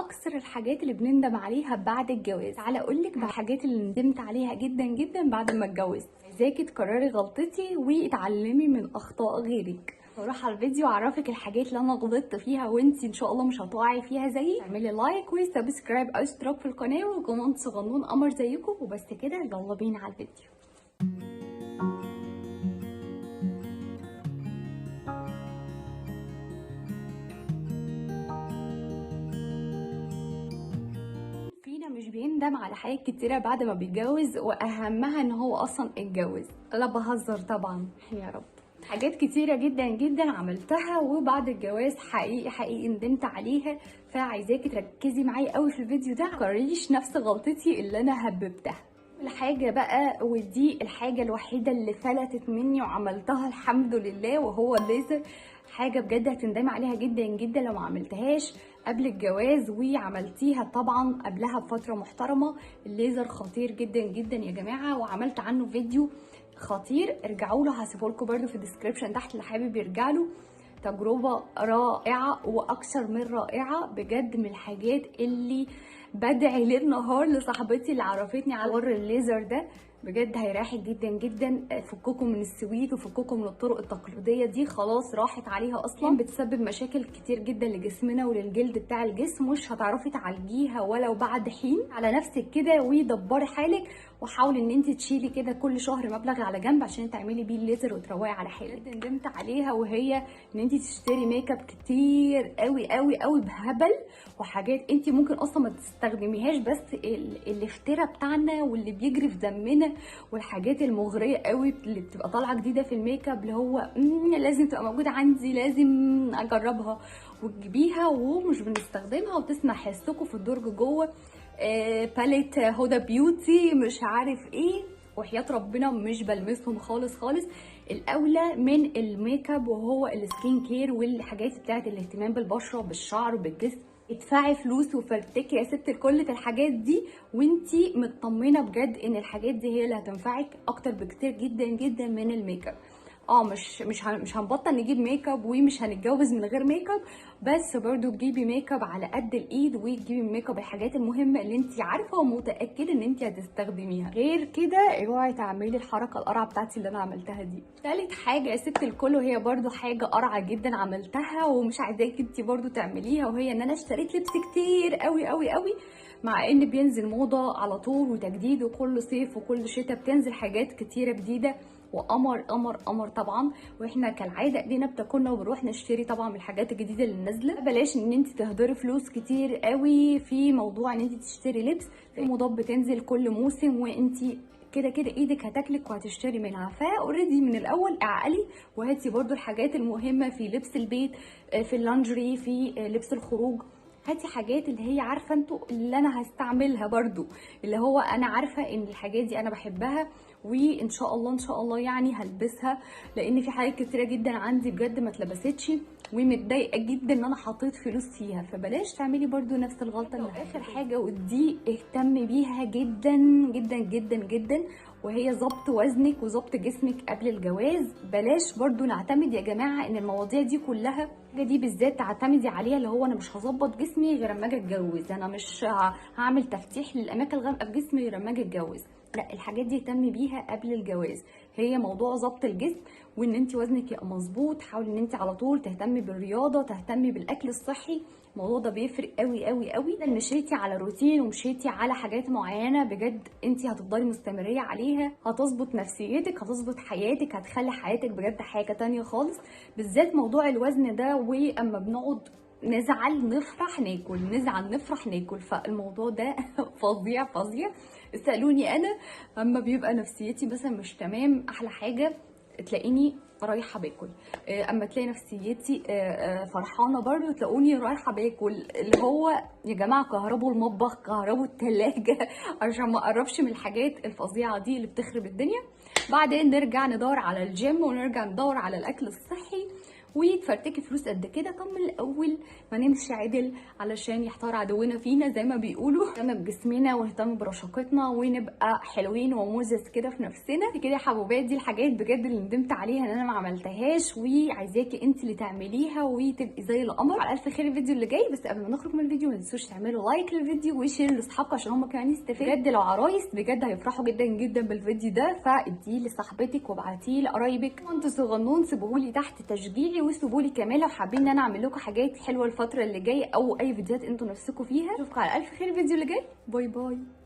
اكثر الحاجات اللي بنندم عليها بعد الجواز. تعالى اقول لك الحاجات اللي ندمت عليها جدا جدا بعد ما اتجوزت. عايزاكي تكرري غلطتي وتعلمي من اخطاء غيرك. هروح على الفيديو اعرفك الحاجات اللي انا غلطت فيها وانتي ان شاء الله مش هتقعي فيها زيي. اعملي like و subscribe او اشتراك في القناة و comment صغنون قمر زيكم، وبس كده يلا بينا على الفيديو. مش بيندم على حاجات كتيرة بعد ما بيتجوز، واهمها ان هو اصلا اتجوز. لا بهزر طبعا يا رب. حاجات كتيرة جدا جدا عملتها وبعد الجواز حقيقي حقيقي ندمت عليها، فعايزاكي تركزي معايا قوي في الفيديو ده، متكرريش نفس غلطتي اللي انا هببتها. الحاجة بقى، ودي الحاجة الوحيدة اللي فلتت مني وعملتها الحمد لله، وهو الليزر. حاجة بجد هتندمي عليها جدا جدا لو ما عملتهاش قبل الجواز وعملتيها طبعا قبلها بفترة محترمة. الليزر خطير جدا جدا يا جماعة، وعملت عنه فيديو خطير، ارجعوا له، هسيبه لكم برده في ال description تحت اللي حابب يرجع له. تجربة رائعة واكثر من رائعة بجد، من الحاجات اللي بدعي ليل نهار لصاحبتي اللي عرفتني على حوار الليزر ده، بجد هيريحك جدا جدا. فككم من السويت وفككم من الطرق التقليدية دي، خلاص راحت عليها اصلا، بتسبب مشاكل كتير جدا لجسمنا وللجلد بتاع الجسم، مش هتعرفي تعالجيها ولو بعد حين. على نفسك كده ودبري حالك، وحاولي ان انت تشيلي كده كل شهر مبلغ على جنب عشان تعملي بيه الليزر وتروقي على حالك. ندمت عليها وهي ان انت تشتري make up كتير قوي قوي قوي بهبل، وحاجات انت ممكن اصلا ما تستخدميهاش، بس الافتراء بتاعنا واللي بيجري في دمنا والحاجات المغريه قوي اللي بتبقى طالعه جديدة في ال make up، اللي هو لازم تبقى موجودة عندي، لازم اجربها، وتجيبيها ومش بنستخدمها، وتسمع حسكم في الدرج جوه palette Huda Beauty مش عارف ايه، وحياه ربنا مش بلمسهم خالص خالص. الاولى من ال make up وهو ال skin care والحاجات بتاعه الاهتمام بالبشره بالشعر وبالجسم. ادفعي فلوس وفرتكي يا ست الكل في الحاجات دي وانتي مطمنه بجد ان الحاجات دي هي اللي هتنفعك اكتر بكتير جدا جدا من ال make up. مش هنبطل نجيب make up ومش هنتجوز من غير make up، بس برضو تجيبي make up على قد الايد، وتجيبي make up الحاجات المهمة اللي انت عارفه ومتاكده ان انت هتستخدميها. غير كده اوعي تعملي الحركة القرعة بتاعتي اللي انا عملتها دي. ثالث حاجة يا ست الكل، وهي برضو حاجة قرعه جدا عملتها ومش عايزاكي انت برضو تعمليها، وهي ان انا اشتريت لبس كتير قوي قوي قوي، مع ان بينزل موضة على طول وتجديد، وكل صيف وكل شتاء بتنزل حاجات كتيرة جديدة وقمر قمر قمر طبعا، واحنا كالعادة ايدينا بتاكلنا وبنروح نشتري طبعا من الحاجات الجديدة اللي نازله. بلاش ان انت تهدري فلوس كتير قوي في موضوع ان انت تشتري لبس، في موضات بتنزل كل موسم وانت كده كده ايدك هتاكلك وهتشتري منها، ف already من الاول اعقلي وهاتي برضو الحاجات المهمة في لبس البيت، في اللانجري، في لبس الخروج. هاتي حاجات اللي هي عارفه انتوا اللي انا هستعملها برضو، اللي هو انا عارفه ان الحاجات دي انا بحبها وان شاء الله ان شاء الله يعني هلبسها، لان في حاجات كتيرة جدا عندي بجد ما اتلبستش ومتضايقه جدا ان انا حطيت فلوس فيها، فبلاش تعملي برضو نفس الغلطة. اللي اخر حاجة ودي اهتمي بيها جدا جدا جدا جدا، وهي ظبط وزنك وظبط جسمك قبل الجواز. بلاش برضو نعتمد يا جماعة ان المواضيع دي كلها، دي بالذات تعتمدي عليها، اللي هو انا مش هظبط جسمي غير اما اجي اتجوز، انا مش هعمل تفتيح للاماكن الغامقه في جسمي غير اما اجي اتجوز. لا، الحاجات دي اهتمي بيها قبل الجواز. هي موضوع ظبط الجسم وان انت وزنك يبقى مظبوط، حاولي ان انت على طول تهتمي بالرياضة، تهتمي بالاكل الصحي، الموضوع ده بيفرق قوي قوي قوي. لما مشيتي على روتين ومشيتي على حاجات معينة بجد انت هتفضلي مستمريه عليها، هتظبط نفسيتك، هتظبط حياتك، هتخلي حياتك بجد حاجة تانية خالص. بالذات موضوع الوزن ده، واما بنقعد نزعل نفرح ناكل، نزعل نفرح ناكل، فالموضوع ده فظيع فظيع. اسالوني انا اما بيبقى نفسيتي مثلا مش تمام، احلى حاجة تلاقيني رايحة باكل، اما تلاقي نفسيتي فرحانة برضو تلاقوني رايحة باكل، اللي هو يا جماعة كهربوا المطبخ، كهربوا الثلاجة عشان ما اقربش من الحاجات الفظيعة دي اللي بتخرب الدنيا. بعدين نرجع ندور على الجيم ونرجع ندور على الاكل الصحي، وتفرتكي فلوس قد كده. طب من الاول ما نمشي عدل علشان يحتار عدونا فينا زي ما بيقولوا، نهتم بجسمنا ونهتم برشاقتنا ونبقى حلوين ومزز كده في نفسنا كده يا حبوبات. دي الحاجات بجد اللي ندمت عليها ان انا ما عملتهاش، وعايزاكي انت اللي تعمليها وتبقي زي القمر. على الف خير الفيديو اللي جاي، بس قبل ما نخرج من الفيديو ما تنسوش تعملوا like للفيديو و share لاصحابكم عشان هم كمان يستفيدوا. بجد لو عرايس بجد هيفرحوا جدا جدا بالفيديو ده، فاديه لصاحبتك وابعتيه لقرايبك وانتوا صغنون. سيبوهولي تحت تشجيعي، وسيبولي كمان لو حابين ان انا اعمل لكم حاجات حلوة الفترة اللي جاية او اي فيديوهات انتوا نفسكم فيها. اشوفكم على الف خير الفيديو اللي جاي، bye bye.